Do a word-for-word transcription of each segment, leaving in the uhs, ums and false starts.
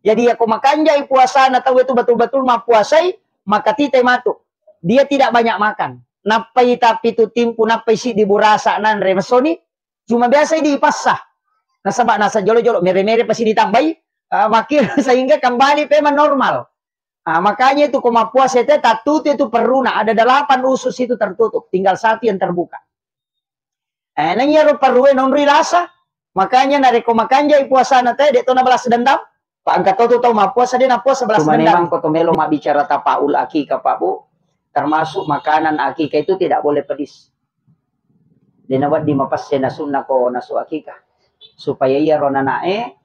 Jadi, yako makanjai puasana tau itu betul-betul mappuasai, maka tite matu. Dia tidak banyak makan. Nappai tapi tu timpu, nappai siddi burasa nanre mesoni, cuma biasa dipassa. Nasaba nasa jolo-jolo, mere-mere pasti ditambai, ah, makin sehingga kembali memang normal. Ah, makanya itu ko mappuasa itu tattutu itu perruna, ada delapan usus itu tertutup, tinggal satu yang terbuka. Eh, nang iyaro perrue nonroi lasa. Makanya narekko makanjai puasana te, de to nabalas dendam. Pa engka to tu tau mappuasa, de nappuasa balas dendam. Cuma memang ko to melo mabbicara tapaul akikah, Pak Bu, termasuk makanan akikah itu tidak boleh pedis. De nawedding mapesse nasunna ko nasu akikah. Supaya iyaro nanae.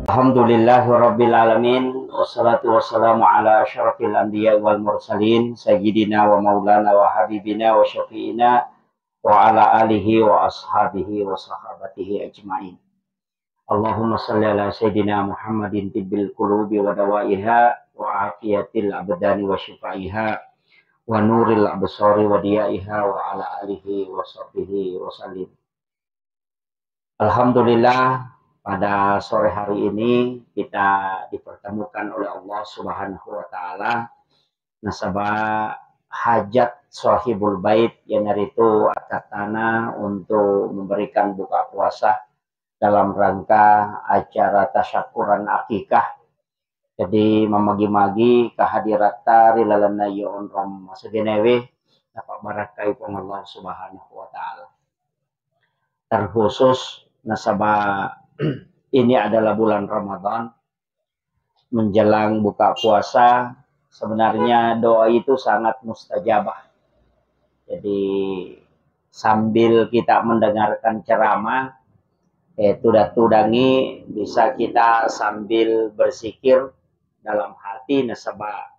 Alhamdulillahirabbil alamin, wassalatu wassalamu ala asyrafil anbiya wal mursalin, sayyidina wa maulana wa habibina wa syafi'ina wa ala alihi wa ashabihi wa sahabatihi ajmain. Allahumma salli ala sayyidina Muhammadin tibbil qulubi wa dawaiha wa afiyatil abdani wa syifaiha wa nuril absari wa diyaiha wa ala alihi wa sahbihi wa sallim. Alhamdulillah, pada sore hari ini kita dipertemukan oleh Allah Subhanahu wa Ta'ala, nasaba hajat sahibul bait, iyanaritu akkattana untuk memberikan buka puasa dalam rangka acara tasyakuran akikah. Jadi, mamagi-magi kehadiratta ri lalenna iya onrong masegenewe, napabbarakkai Puang Allah Subhanahu wa Ta'ala. Terkhusus nasaba ini adalah bulan Ramadan, menjelang buka puasa, sebenarnya doa itu sangat mustajabah. Jadi, sambil kita mendengarkan ceramah, eh, tudang-tudangi, bisa kita sambil berzikir dalam hati, nasaba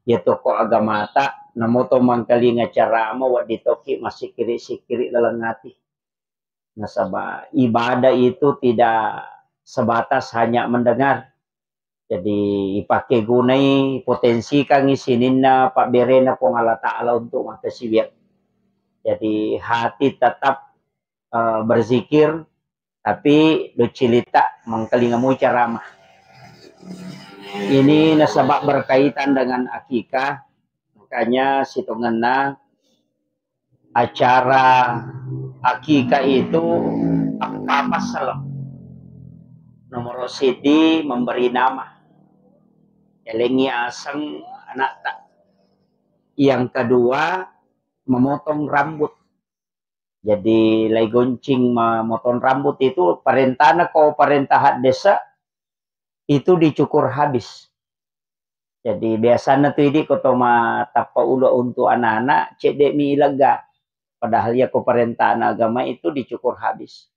iya toko agamata, namo to mangkalinga ceramah, wedding toki massikiri-sikiri laleng ati. Nasaba ibadah itu tidak sebatas hanya mendengar. Jadi, ipake gunai, potensikangi sininna pabberena Puang Allah Ta'ala untuk makkasiwiang. Jadi, hati tetap, eh, berzikir, tapi doccilitta mangkalinga mui ceramah. Ini nasaba berkaitan dengan akikah, makanya sitongenna acara akikah itu appapassaleng. Nomor siddi, memberi nama. Yalengi aseng anakta. Yang kedua, memotong rambut. Jadi, lai goncing memotong rambut itu parentana ko parenta haddesa itu dicukur habis. Jadi, biasana tu idi ko to matappa ulo untuk anak-anak, cedde mi ilegga. Padahal iya ko parentana agama itu dicukur habis.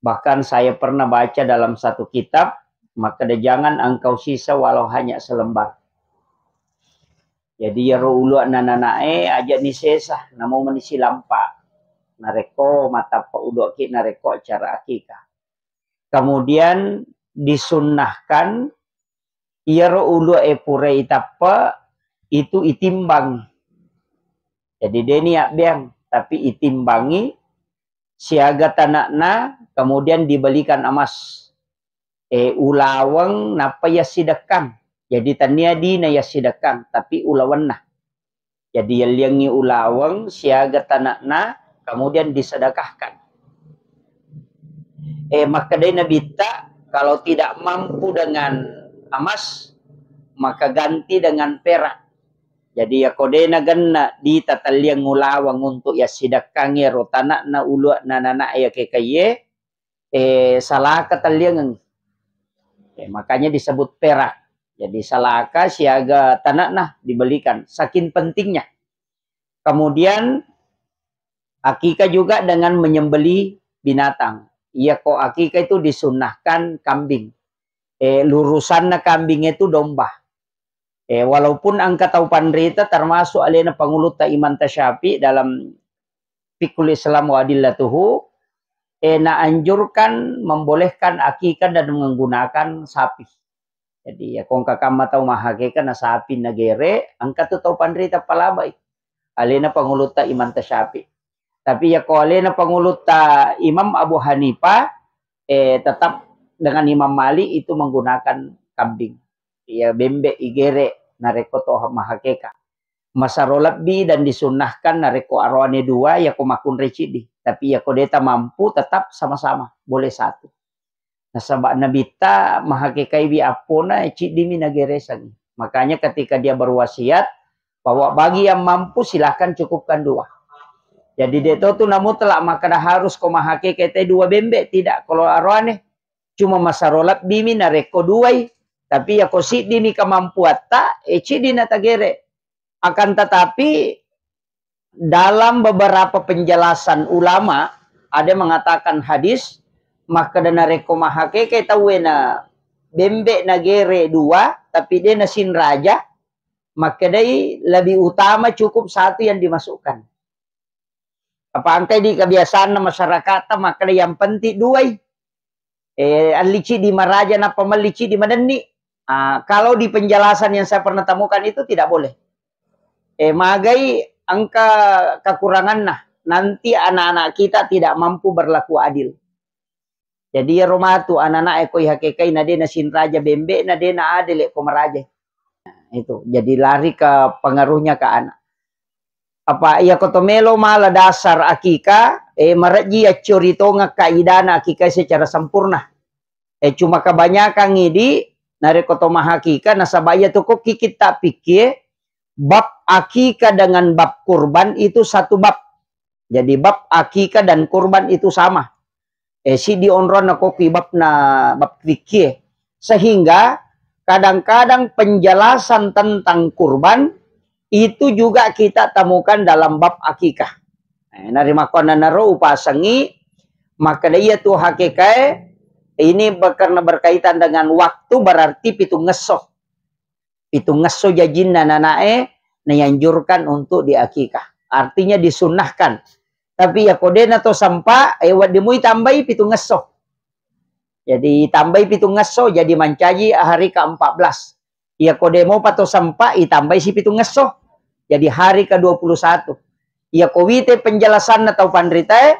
Bahkan saya pernah baca dalam satu kitab, makkeda, "Jangan engkau sisa walau hanya selembar." Jadi, iyaro ulu'na nanae aja ni sesa, namo meni silampa. Narekko matappa ulu'ki narekko acara akikah. Kemudian disunnahkan iyaro ulu'e pura itappa itu itimbang. Jadi, deni abbeang, tapi itimbangi siaga tanakna, kemudian dibelikan emas. Eh, ulaweng nappa yassidekkang. Jadi, tania dina yassidekkang, tapi ulawenna. Jadi, yelliangngi ulaweng siaga tanakna, kemudian disedekahkan. Eh, makkedai Nabitta, kalau tidak mampu dengan emas, maka ganti dengan perak. Jadi, yako de nagenna ditatelliang ulaweng untuk yassidekkangngi ro tanakna ulu'na nanae yakekaiye, eh, salaka telliangeng. Eh, makanya disebut perak. Jadi, salaka siaga tanakna dibelikan, saking pentingnya. Kemudian, akikah juga dengan menyembelih binatang. Iya ko akikah itu disunnahkan kambing. Eh, lurusanna kambing itu domba. Eh, walaupun engka tau panrita, termasuk alena Pangulutta Imam Tasyafi dalam Fiqhul Islam wa Adillatuhu, eh, naanjurkan, membolehkan akikah dan menggunakan sapi. Jadi, ya, ko engka kamma tau mahakekah na sapi nagere, engka tu tau panrita palabai. Alena Pangulutta Imam Tasyafi. Tapi yako alena pangulutta Imam Abu Hanifah, eh, tetap dengan Imam Malik itu menggunakan kambing. Iya, bembe igere narekko to mahakeka. Masaro lebbi dan disunnahkan narekko aroane dua, yako makkunrai ciddi. Tapi yako deta mampu, tetap sama-sama, boleh satu. Nasaba Nabitta mahakekaiwi appona, ciddimi nageresangi. Makanya ketika dia berwasiat, bahwa bagi yang mampu silahkan cukupkan dua. Jadi de to tu namutlak makkeda harus ko mahakeke te dua bembe, tidak. Kalau aroane cuma masaro lebbimi narekko duai, tapi yako siddimi kemampuatta, eh, ciddi natagere. Akan tetapi dalam beberapa penjelasan ulama, ada yang mengatakan hadis, makkeda narekko mahakeke tauwe na bembe nagere dua, tapi de nasinraja, makkedai lebih utama cukup satu yang dimasukkan. Apa engkai di kebiasaanna masyarakat, makkeda yang penting duai. Eh, allici di maraja nappa mellici di madenni. Ah, kalau di penjelasan yang saya pernah temukan itu tidak boleh. Eh, magai engka kekuranganna. Nanti anak-anak kita tidak mampu berlaku adil. Jadi iyaro matu anak-anak e ko ihakekai na de nasinraja bembe na de na adele ko maraja. Itu. Jadi lari ke pengaruhnya ke anak. Apa iya ko to melo mala dasar akika, eh, marejji accori tongeng kaidana akika secara sempurna. Eh, cuma kebanyakan idi narekko to mahakika nasaba iya to ko kikitta pikkie bab akika dengan bab kurban itu satu bab. Jadi bab akika dan kurban itu sama. Eh, siddi onronna ko kui babna, bab fikih. Sehingga kadang-kadang penjelasan tentang kurban itu juga kita temukan dalam bab akikah. Eh, narimakkuannanaro upasengi, makkeda iya tu hakikae ini ber-, karena berkaitan dengan waktu, berarti pitungngesso. Pitungngesso jajinna nanae, naianjurkan untuk diakikah. Artinya disunnahkan. Tapi yako dena to sempa, eh, wedding mui tambai pitungngesso. Jadi tambai pitungngesso, jadi mancaji hari ke empat belas. Yako de mopa to sempa, itambai si pitungngesso. Jadi hari ke dua puluh satu. Yako wite penjelasanna tau panritae,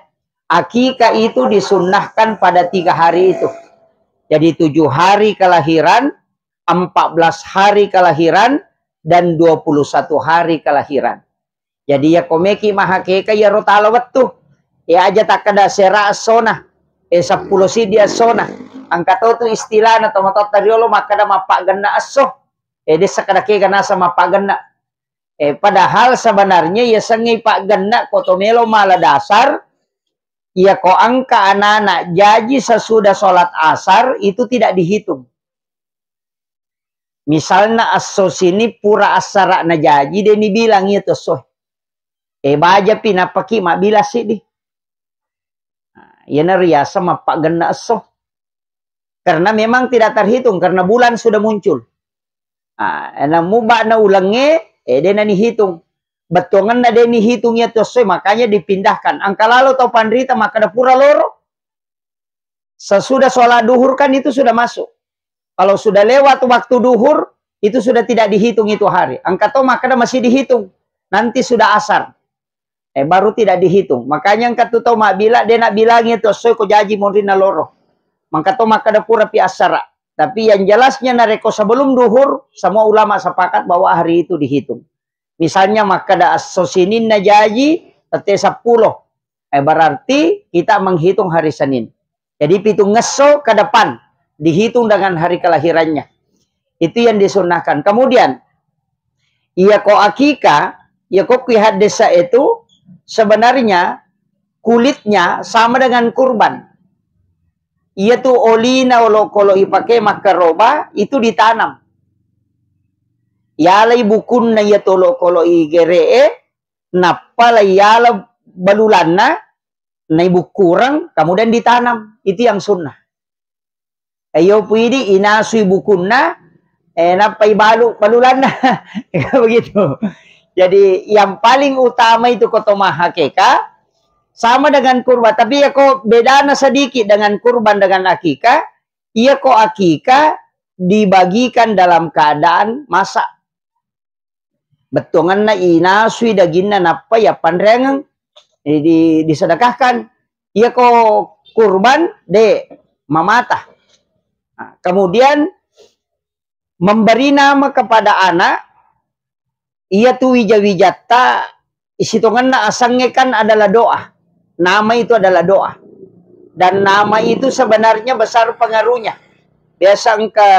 akikah itu disunnahkan pada tiga hari itu. Jadi tujuh hari kelahiran, empat belas hari kelahiran, dan dua puluh satu hari kelahiran. Jadi yako meki mahakeka iyaro tala wettu. E aja takkeda sera essona. E seppulo siddi essona. Engka to tu istilahna tomatoatta riolo makkeda mappaggenna esso. E dessa kada kega nasa mappaggenna. E padahal sebenarnya yasengnge paggenna ko to melo mala dasar, yako engka anak-anak jaji sesudah sholat asar itu tidak dihitung. Misalna esso sini pura assara'na jaji, de nibilang iya tu esso. E bajapi nappaki mabbilang siddi. Nah, iyana riaseng mappaggenna esso. Karena memang tidak terhitung karena bulan sudah muncul. Ah, na mubana ulengnge, eh, de nanihitung. Bettuangenna de nihitung iya tu esso, makanya dipindahkan. Engka lalo tau panrita makkeda pura loro. Sesudah sholat duhur kan itu sudah masuk. Kalau sudah lewat waktu duhur, itu sudah tidak dihitung itu hari. Engka to makkeda masih dihitung. Nanti sudah asar. Eh, baru tidak dihitung. Makanya engka tu tau mabbila, de nabbilangi tu esso ko jaji monrinna loro. Mangka to makkeda pura pi assara. Tapi yang jelasnya narekko sebelum duhur, semua ulama sepakat bahwa hari itu dihitung. Misalnya makkeda esso Sininna jaji tette seppulo. Eh, berarti kita menghitung hari Senin. Jadi pitungngesso ke depan dihitung dengan hari kelahirannya. Itu yang disunnahkan. Kemudian, iya ko akika, iya ko kui haddesa itu sebenarnya kulitnya sama dengan kurban. Iya tu olina olokolo ipake makkaroba itu ditanam. Yalai bukunna iya tu olokolo igere'e, nappa la iyala balulanna, naibukkureng, kemudian ditanam. Itu yang sunnah. Iyo puidi inasui bukunna, eh, nappa ibalu balulanna. Begitu. Jadi yang paling utama itu koto mahakeka sama dengan kurban. Tapi ya kok bedana sedikit dengan kurban dengan akikah, iya kok akikah dibagikan dalam keadaan masak. Bettuangenna inasui daginna nappa yappanreangeng. Jadi di, disedekahkan. Iya ko kurban de mamata. Nah, kemudian memberi nama kepada anak, iya tu wija-wijatta, isitongenna asengnge kan adalah doa. Nama itu adalah doa. Dan nama itu sebenarnya besar pengaruhnya. Biasa engka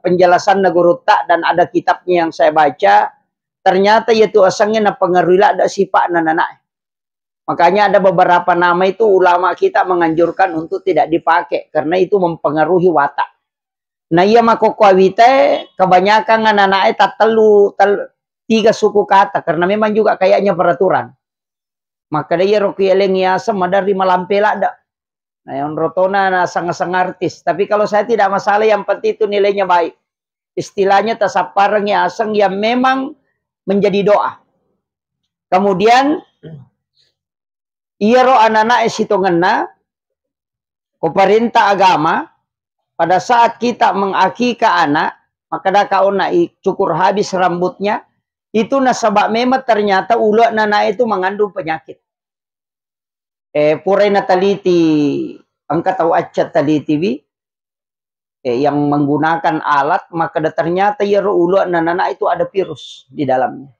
penjelasanna gurutta dan ada kitabnya yang saya baca, ternyata iya tu asengnge napengaruhi ladde sipa'na nanae. Makanya ada beberapa nama itu ulama kita menganjurkan untuk tidak dipakai karena itu mempengaruhi watak. Nah, iya makkokko awitae kebanyakan anak-anaknya tattellu, tel-, tiga suku kata karena memang juga kayaknya peraturan. Maka dia ro kieleng yaseng maderri malampe ladde. Nah, yang rotona na sang-sang artis. Tapi kalau saya tidak masalah, yang penting itu nilainya baik. Istilahnya tasapparengngi aseng yang memang menjadi doa. Kemudian iyaro anak-anak sitongenna, ko perintah agama, pada saat kita mengakikah anak, maka daka ona i-, cukur habis rambutnya, itu nasaba memang ternyata ulu anak itu mengandung penyakit. Eh, purai nataliti, engka tau acca talitiwi, eh, yang menggunakan alat, maka ternyata iyaro ulu anak itu ada virus di dalamnya.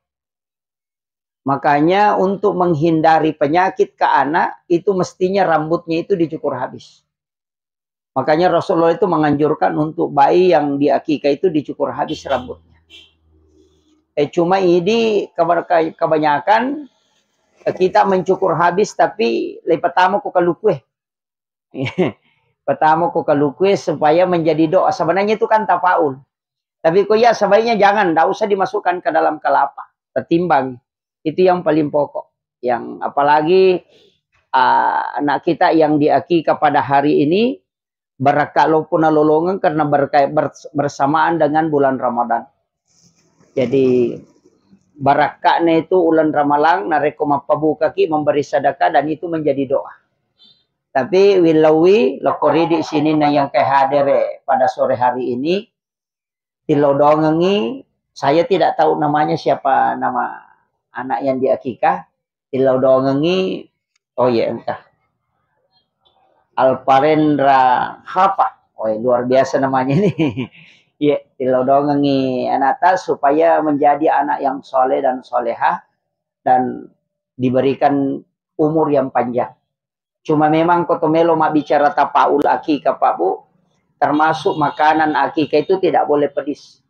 Makanya untuk menghindari penyakit ke anak, itu mestinya rambutnya itu dicukur habis. Makanya Rasulullah itu menganjurkan untuk bayi yang diakikah itu dicukur habis rambutnya. Eh, cuma ini kebanyakan, eh, kita mencukur habis tapi le pertama ko kalukue. Pertama ko kalukue supaya menjadi doa. Sebenarnya itu kan tafaul. Tapi ko ya sebaiknya jangan, ndak usah dimasukkan ke dalam kelapa. Tertimbang. Itu yang paling pokok. Yang apalagi, ah, anak kita yang diakikah pada hari ini, barakka loppo nalolongeng karena berka-, bers-, bersamaan dengan bulan Ramadan. Jadi, barakka'na itu ulan Ramalang, narekko mappabukaki, memberi sedekah, dan itu menjadi doa. Tapi, willauwi, lokko ridi sininna yang ke hadere pada sore hari ini, tillau dongengi, saya tidak tahu namanya siapa nama anak yang diakikah, tillau dongengi, oh iya, engka. Alparendra Hapa. Oh, luar biasa namanya ini. Iya, tillau dongengi anakta supaya menjadi anak yang soleh dan solehah dan diberikan umur yang panjang. Cuma memang ko to melo mabbicara tapaul akikah, Pak Bu, termasuk makanan akikah itu tidak boleh pedis.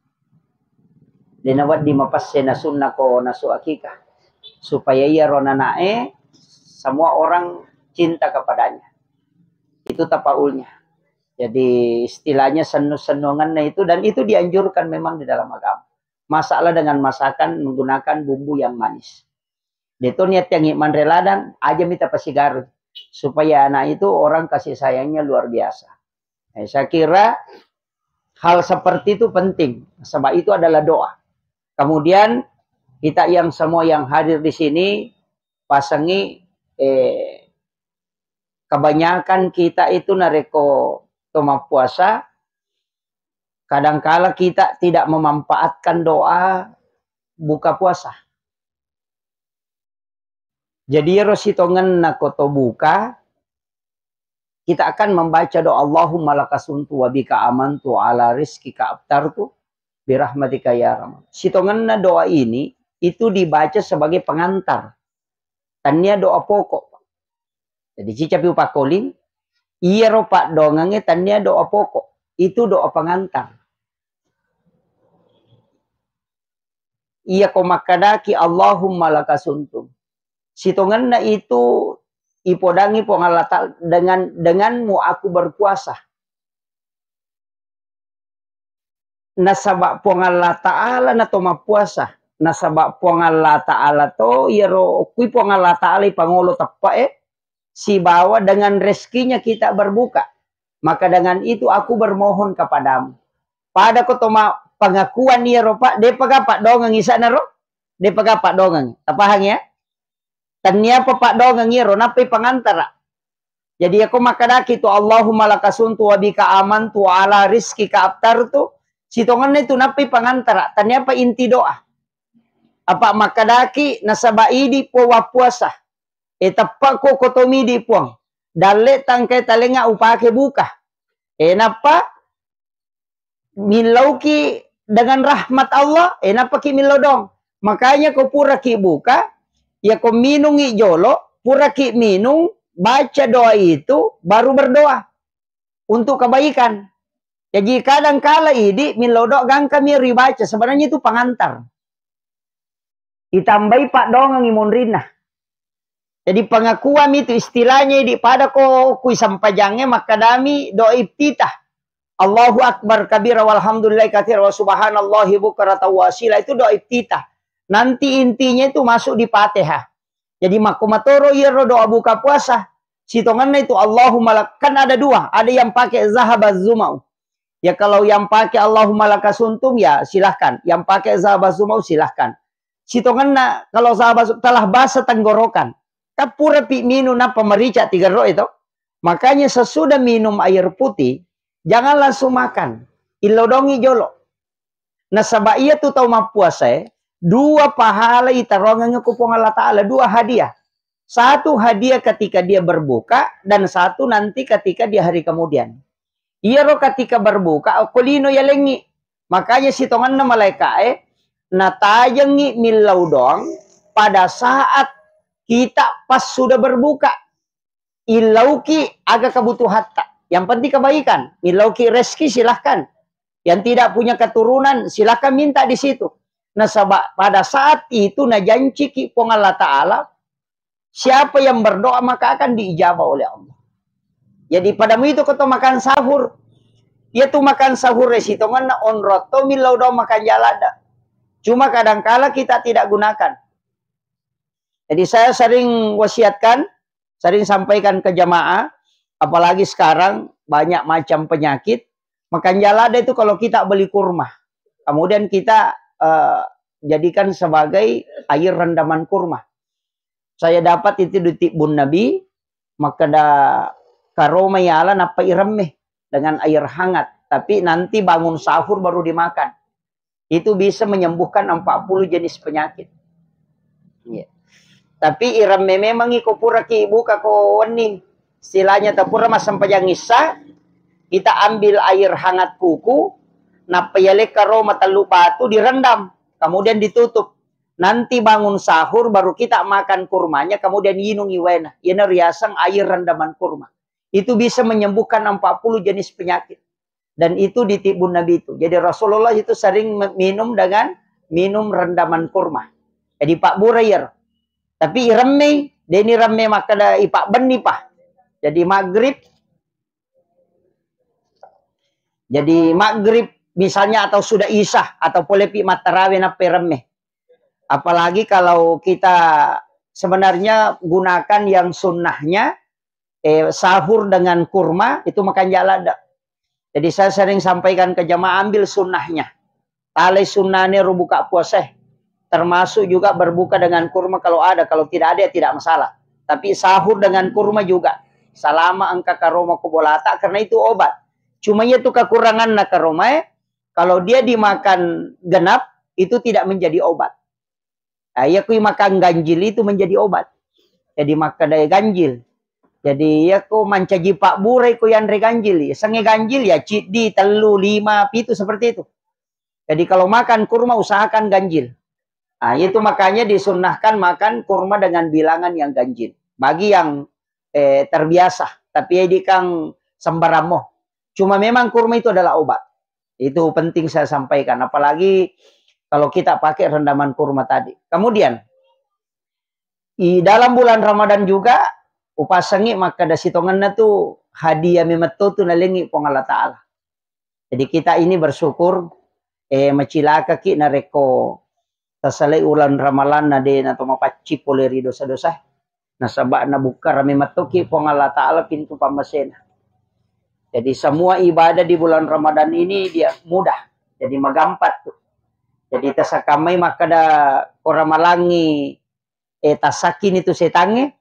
Dena wedding mapesse nasunna ko nasu akikah. Supaya iyaro nanae semua orang cinta kepadanya. Itu tapaulnya. Jadi istilahnya sennu-sennungenna itu, dan itu dianjurkan memang di dalam agama. Masalah dengan masakan menggunakan bumbu yang manis. Deto niat yang manre ladang, aja mita pasigaru. Supaya anak itu orang kasih sayangnya luar biasa. Eh, saya kira hal seperti itu penting, sebab itu adalah doa. Kemudian kita yang semua yang hadir di sini, pasangi, eh, kebanyakan kita itu narekko to mappuasa, kadangkala kita tidak memanfaatkan doa buka puasa. Jadi, ero sitongenna ko to buka, kita akan membaca doa, "Allahumma lakasumtu wa bika amantu ala rizkika aftartu birahmatika ya rahman." Sitongenna doa ini itu dibaca sebagai pengantar. Tania doa pokok. Jadi, cicapi upakkoling, iyaro paddoangengnge tania doa pokok. Itu doa pengantar. Iya ko makkadaki, "Allahumma lakasumtu." Sitongenna itu ipodangi Puang Allah Ta'ala, "Dengan, denganmu aku berpuasa." Nasaba Puang Allah Ta'ala na to mappuasa. Nasaba Puang Allah Ta'ala to, iyaro kui Puang Allah Ta'ala ipangolo teppe'e, sibawa dengan rezekinya kita berbuka. Maka dengan itu aku bermohon kepadamu. Pada ko to ma-, pengakuan iyaro, Pak, depa ga paddoangeng isana ro? Depa ga paddoangeng. Tapahang ya? Tania pa paddoangeng iyaro, nappai pangantara. Jadi, yako makkadaki tu, "Allahumma lakasumtu wa bika amantu wa ala rizkika aftartu," sitongenna itu nappai pangantara, tania pa inti doa. Apa makkadaki nasaba idi po wappuasa. E, teppa ko kotomi di Puang. Dalle tangkai talenga upake buka. E, nappa millauki dengan rahmat Allah, e, nappaki millau doang. Makanya ko puraki buka, ya ko minungi jolo, puraki minung, baca doa itu, baru berdoa untuk kebaikan. Jadi kadang kala idi millau doa gangkami ribaca, sebenarnya itu pengantar. Ditambai paddoangengngi monrinna. Jadi pengakuan itu istilahnya idi pada ko kui sempajangnge makkadami doa iftitah. Allahu Akbar kabira walhamdulillahi katsira wa subhanallahi bukratan wa asila, itu doa iftitah. Nanti intinya itu masuk di Fatihah. Jadi makko matoro iyaro doa buka puasa. Sitongenna itu Allahumma lak-, kan ada dua, ada yang pakai zahaba zumau. Ya kalau yang pakai Allahumma lakasumtum ya silahkan. Yang pakai zahaba zumau silahkan. Sitongenna kalau zahaba zu-, telah basah tenggorokan. Kan pura pi minum nappa merica tigerro itu. Makanya sesudah minum air putih, jangan langsung makan. Illodongi jolo. Nasaba iya tu tau mappuasae, dua pahala itaroangengnge ku Puang Allah Ta'ala, dua hadiah. Satu hadiah ketika dia berbuka, dan satu nanti ketika di hari kemudian. Iyaro ketika berbuka, okko lino yalengngi. Makanya sitongenna malaika'e, natajengngi millau doang pada saat kita pas sudah berbuka. Illauki aga kebutuhatta. Yang penting kebaikan. Millauki rezeki, silahkan. Yang tidak punya keturunan, silahkan minta di situ. Nasaba pada saat itu najanciki Puang Allah Ta'ala, siapa yang berdoa maka akan diijabah oleh Allah. Jadi pada mu itu koto makan sahur. Iya tu makan sahur resitongenna onrong to millau doang makan jalada. Cuma kadangkala kita tidak gunakan. Jadi saya sering wasiatkan, sering sampaikan ke jamaah, apalagi sekarang banyak macam penyakit, makan jalada itu kalau kita beli kurma, kemudian kita, eh, jadikan sebagai air rendaman kurma. Saya dapat itu di Tibbun Nabi, makkeda karoma yala nappa iremme dengan air hangat, tapi nanti bangun sahur baru dimakan. Itu bisa menyembuhkan empat puluh jenis penyakit. Iya. Tapi iremme memang iko puraki buka ko wenni. Istilahnya ta pura massempajang Isya, kita ambil air hangat kuku, nappa yalekka roma tellu batu direndam, kemudian ditutup. Nanti bangun sahur baru kita makan kurmanya, kemudian inungi waena. Iyana riaseng air rendaman kurma. Itu bisa menyembuhkan empat puluh jenis penyakit. Dan itu di Tibbun Nabi itu. Jadi Rasulullah itu sering me-, minum dengan minum rendaman kurma. Jadi pabbura iyaro. Tapi iremmei, deni remme makkeda ipabbenni pa. Jadi maghrib, jadi maghrib misalnya atau sudah isya atau polepi mattarawe nappa iremme. Apalagi kalau kita sebenarnya gunakan yang sunnahnya, eh, sahur dengan kurma, itu makan jalada. Jadi saya sering sampaikan ke jamaah, ambil sunnahnya. Talai sunnahnya ro buka puasa. Termasuk juga berbuka dengan kurma kalau ada, kalau tidak ada ya tidak masalah. Tapi sahur dengan kurma juga. Salama engka karoma ko bolata karena itu obat. Cuma itu kekuranganna karomae, kalau dia dimakan genap, itu tidak menjadi obat. Nah, iya kui makan ganjil itu menjadi obat. Jadi makkeda ganjil. Jadi iya ko mancaji pabbura ko yanre ganjil, sengnge ganjil ya ciddi, tellu, lima, pitu seperti itu. Jadi kalau makan kurma usahakan ganjil. Nah, itu makanya disunnahkan makan kurma dengan bilangan yang ganjil. Bagi yang, eh, terbiasa, tapi ya di kang sembarang mo. Cuma memang kurma itu adalah obat. Itu penting saya sampaikan. Apalagi kalau kita pakai rendaman kurma tadi. Kemudian, di dalam bulan Ramadan juga, upasengngi makkeda sitongenna tu hadiah memetto tu nalengngi Puang Allah Ta'ala. Jadi kita ini bersyukur, eh, macilakaki narekko tasalai ulang Ramalanna de nato mapaccing pole ri dosa-dosa. Nasaba nabukka rame mattoki Puang Allah Ta'ala pintu pammasena. Jadi semua ibadah di bulan Ramadan ini dia mudah. Jadi magampat tu. Jadi tasakkamai makkeda ko ramalangngi, eh, tasakkini tu setangnge,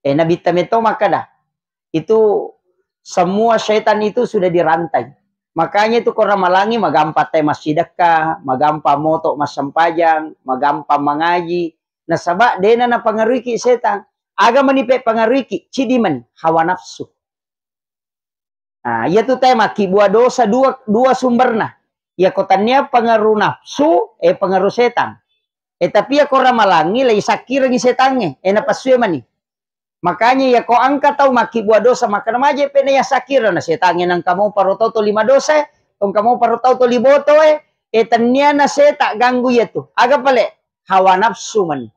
eh, nabitta metto makkeda, itu semua setan itu sudah dirantai. Makanya itu ko ramalangngi magampa tai massidekka, magampa moto massempajang, magampa mangaji. Nasaba dena napangaruiki setang. Aga mani pe pengaruiki, ciddi mani hawa nafsu. Nah, iya tu te makkibua dosa dua, dua sumberna. Iya ko tania pengaruh nafsu, eh pengaruh setan. Eh tapi iya ko ramalangi, lai sakkirangi setangnge, eh napasue mani. Makanya iya ko engka tau makkibua dosa, makkeda maje pe na iya sakkira na setangnge nangka mau paro tau toli madosa, eh, tongka mau paro tau toli boto, eh, eh tania na seta ganggu iya tu. Aga pale? Hawa nafsu mani.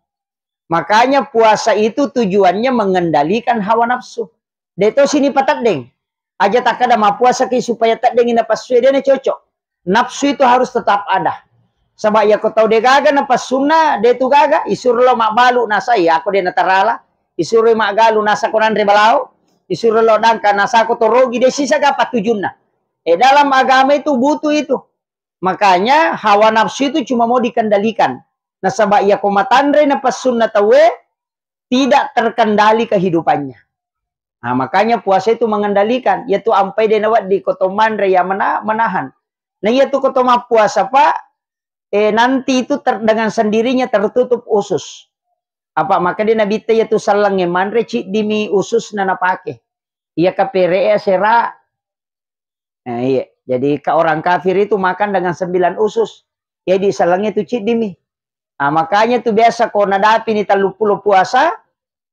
Makanya puasa itu tujuannya mengendalikan hawa nafsu. De to sini pateddeng. Aja takkada mappuasaki supaya teddengi napasue, de na cocok. Nafsu itu harus tetap ada. Saba iya ko tau de gaga napassunna, de tu gaga, isuro lo mabbalu nasa iya ko de natarala, isuro maggalu nasa ko nanre balao, isuro lo dangka nasa ko torogi, de sisa ga patujunna. Eh dalam agama itu butuh itu. Makanya hawa nafsu itu cuma mau dikendalikan. Nasaba iya ko matanre napassunna tauwe, tidak terkendali kehidupannya. Nah, makanya puasa itu mengendalikan. Iya tu ampai de nawedding ko to manre ya mena-, menahan. Nah, iya tu ko to mappuasa, Pak, eh nanti itu ter-, dengan sendirinya tertutup usus. Apa maka de nabitta iya tu sallengnge manre ciddimi ususna napake. Iya kapere sera. Nah, iya. Jadi ka-, orang kafir itu makan dengan sembilan usus. Jadi sallengnge tu ciddimi. Nah, makanya tu biasa ko nadapini telluppulo puasa,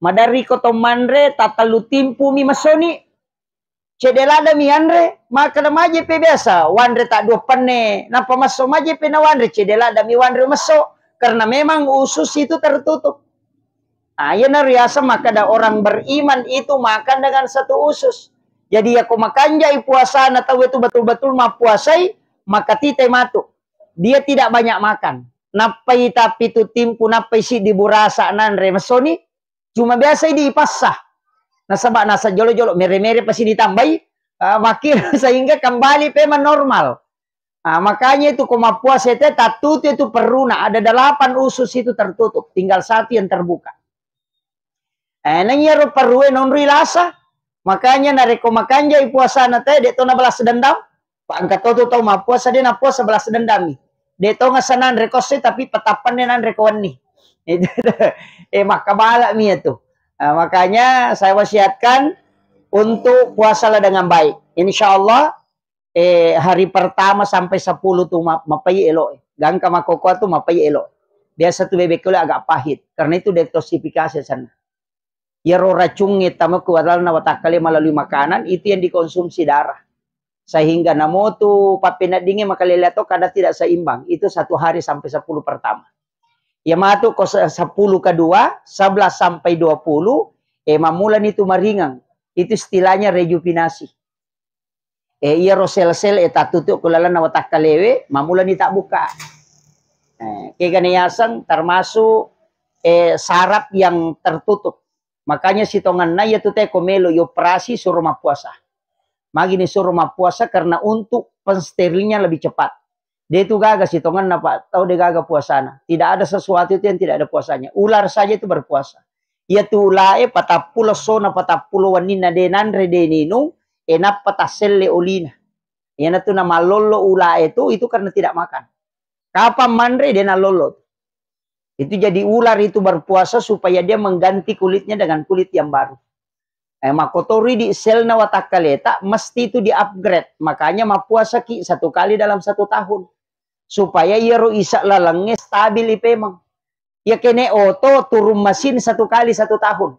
maderri ko to manre tattellu timpumi messoni. Cedde ladami anre, makkeda maje pe biasa wanre ta dua penne, nappa messo maje pe nawanre, cedde ladami wanre messo, karena memang usus itu tertutup. Nah, iya na riaseng makkeda orang beriman itu makan dengan satu usus. Jadi iya ko makanjai puasana tau itu betul-betul mappuasai, maka tite matu. Dia tidak banyak makan. Nappai tapi tu timpu, nappai siddi burasa nanre messoni, cuma biasa idi ipassa. Nasaba nasa jolo-jolo mere-mere pasti ditambai, ah, makkiro sehingga kembali pemang normal. Ah, makanya itu ko mappuasa te tattutu itu perruna, ada delapan usus itu tertutup, tinggal satu yang terbuka. Eh, nang iyaro perrue nonroi lasa. Makanya narekko makanjai puasana te, de to na balas dendam. Pa engka to tu tau mappuasa, de nappuasa balas dendam mi. De to ngasa nanre ko esso, tapi patappanne nanre ko wenni. Itu, eh, makkabalak mi itu. Nah, makanya saya wasiatkan untuk puasalah dengan baik. Insya Allah, eh, hari pertama sampai sepuluh tu ma-, mapai elo, eh. Gangka makokoa tu mapai elo. Biasa tu bebek elo agak pahit. Karena itu detoksifikasi sana. Iyaro racungnge tama ku dalamna watakkale melalui makanan, itu yang dikonsumsi darah. Sehingga namotu pappeneddingnge makalele to kada tidak seimbang. Itu satu hari sampai sepuluh pertama. Iya matu ko se-, sepuluh kedua, sebelas sampai dua puluh, eh, mammulani tu maringang. Itu istilahnya rejuvinasi. Eh, iyaro sel-sel, eh, tattutu ku lalenna watakkalewe, mammulani tabbuka. Eh, kegana yaseng termasuk, eh, saraf yang tertutup. Makanya sitongenna iya tu te ko melo ioperasi suro mappuasa. Magi ni suro mappuasa karena untuk pensterilnya lebih cepat. De tu gaga sitongenna, Pak, tau de gaga puasana. Tidak ada sesuatu itu yang tidak ada puasanya. Ular saja itu berpuasa. Iya tu ulae patappulo essona, patappulo wenninna de nanre, de ninung, e nappa tasselle olina. Iyana tu namallollo ulae tu, itu karena tidak makan. Kapan manre de nallollo. Itu jadi ular itu berpuasa supaya dia mengganti kulitnya dengan kulit yang baru. Eh, makkotori di selna watakkaleta, mesti itu di-upgrade. Makanya mappuasaki satu kali dalam satu tahun. Supaya iyaro isa lalengnge stabil ipemeng. Iya kene oto turun mesin satu kali satu tahun.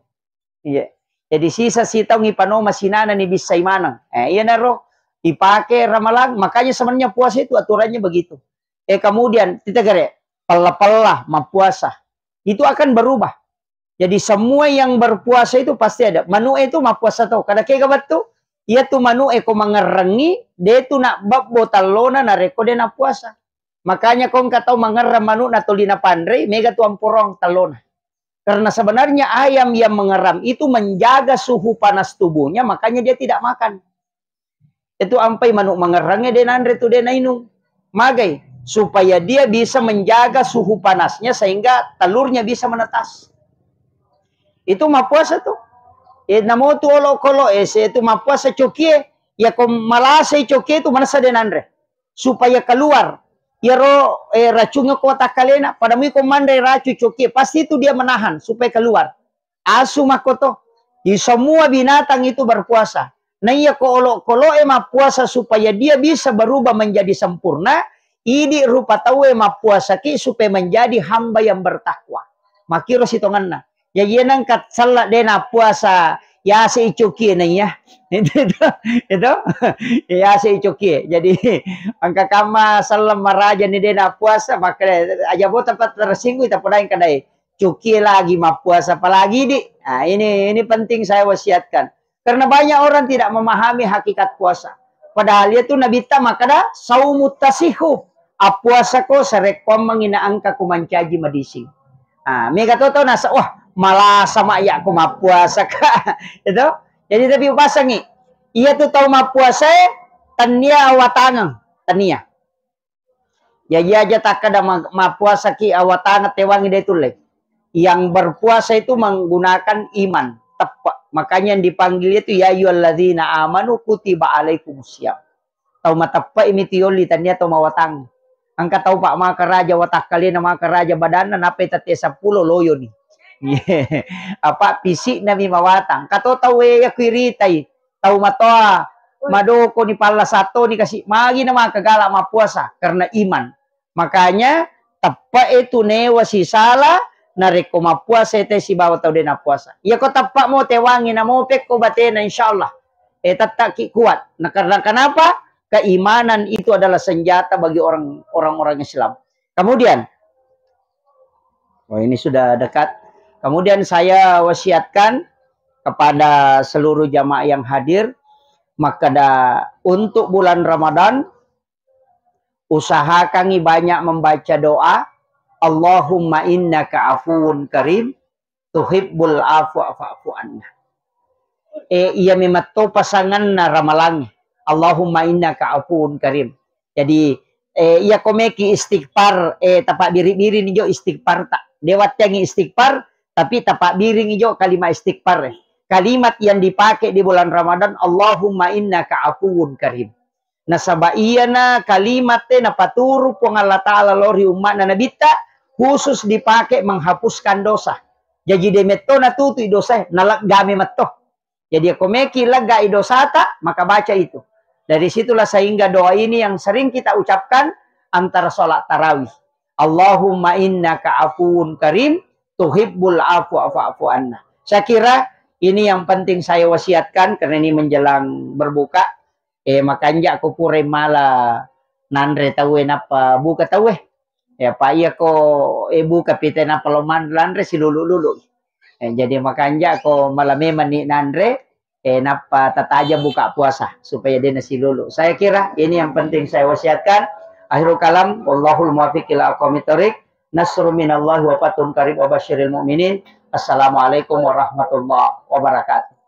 Iya. Jadi sisa sitaung ipano masinana ni bissai maneng. Eh, iyanaro ipake ramalang. Makanya sebenarnya puasa itu aturannya begitu. Eh, kemudian kita gere pella-pella mappuasa. Itu akan berubah. Jadi semua yang berpuasa itu pasti ada. Manu itu mappuasa tau. Kada kega battu, iya tu manu e ko mangerrengi, de tu na babbo tallona narekko de na puasa. Makanya ko engka tau mangerreng manu na toli na panrei, mega tu amporong tallona. Karena sebenarnya ayam yang mengerram itu menjaga suhu panas tubuhnya, makanya dia tidak makan. Itu ampai manu mangerrangnge de nanre tu de nainung. Magai, supaya dia bisa menjaga suhu panasnya sehingga telurnya bisa menetas. Itu mappuasa tu. Eh, namo tu olokolo, eh, se tu mappuasa cokie, ya ko malasai cokie tu manessa de nanre. Supaya keluar. Iyaro, eh, racungnya ko watakkalena, pada mui ko manre racung cokie, pasti itu dia menahan supaya keluar. Asu makkoto. Di semua binatang itu berpuasa. Naiya ko olokolo'e mappuasa supaya dia bisa berubah menjadi sempurna, idi rupa tauwe mappuasaki supaya menjadi hamba yang bertakwa. Makkiro sitongenna. Ya, iya nengka sella de nappuasa, yase icokie naiya. Itu, itu, itu. Yase icokie. Jadi, engka kamma selleng maraja ni de nappuasa, maka aja bo tempat tersinggung, kita podai kadai. Cokie lagi mappuasa, apalagi di. Nah, ini, ini penting saya wasiatkan. Karena banyak orang tidak memahami hakikat puasa. Padahal itu Nabitta makkeda, "Saumu tasihu." Appuasako sarekkoammengi na engka ko mancaji madising. Ah, mega to tau nasa, "Wah, malasa ma iya ko mappuasa ka." Itu. Jadi tapi upasangi. Iya tu tau mappuasae, tania awatangeng, tania. Jaji aja takkeda ma-, mappuasaki awatangeng tewangi de tulle. Yang berpuasa itu menggunakan iman, teppe. Makanya yang dipanggil itu, "Ya ayyuhalladzina amanu kutiba alaikumus siyam." Tau mateppe'i mi tu yolli, tania tau mawatang. Engka tau pa maka raja watakkalena, maka raja badanna, nappai tette seppulo loyoni. Apa pisikna mi mawatang. Kato tau e yaku iritai. Tau matoa, madoko ni palla sato ni kasi, magi na maka gala mappuasa karena iman. Makanya, teppe'e tu newa sisala narekko mappuasa te sibawa tau de nappuasa. Iya ko teppe mo tewangi namo pekko batena, insyaallah. Eh, tettaki kuat. Nah, karena kenapa? Keimanan itu adalah senjata bagi orang, orang-orang Islam. Kemudian, oh, ini sudah dekat. Kemudian saya wasiatkan kepada seluruh jamaah yang hadir, makkeda untuk bulan Ramadan, usahakangi banyak membaca doa, "Allahumma innaka afuwun karim, tuhibbul afwa fa'fu anna." Eh, iya memetto pasanganna ramalangnge. "Allahumma innaka afuwun karim." Jadi, eh, iya komeki istighfar, eh, tapabbiri-biri ni jo istighfar ta. Dewattengi istighfar, tapi tapabbiri ni jo kalimat istighfar. Kalimat yang dipakai di bulan Ramadan, "Allahumma innaka afuwun karim." Nasaba iyana kalimat e napaturu Puang Allah Ta'ala lao ri umma'na Nabitta, khusus dipakai menghapuskan dosa. Jaji de metto natutui dosa e, naleggame metto. Jadi, ko meki leggai dosata, maka baca itu. Dari situlah sehingga doa ini yang sering kita ucapkan antara sholat tarawih. "Allahumma innaka afuwun karim, tuhibbul afwa fa'fu anna." Saya kira ini yang penting saya wasiatkan karena ini menjelang berbuka. Eh, makanja ko pura mala nanre tauwe nappa buka tauwe. Ya, pa iya ko, eh, buka pite nappa lo manre lanre silulu-lulu. Eh, jadi makanja ko mala memang ni nanre, eh, nappa tataja buka puasa supaya de nasilulu. Saya kira ini yang penting saya wasiatkan. Akhirul kalam, wallahul muwaffiq ila aqwamit thariq. Nasrun minallahi wa fathun qarib wa basyiril mu'minin. Assalamualaikum warahmatullahi wabarakatuh.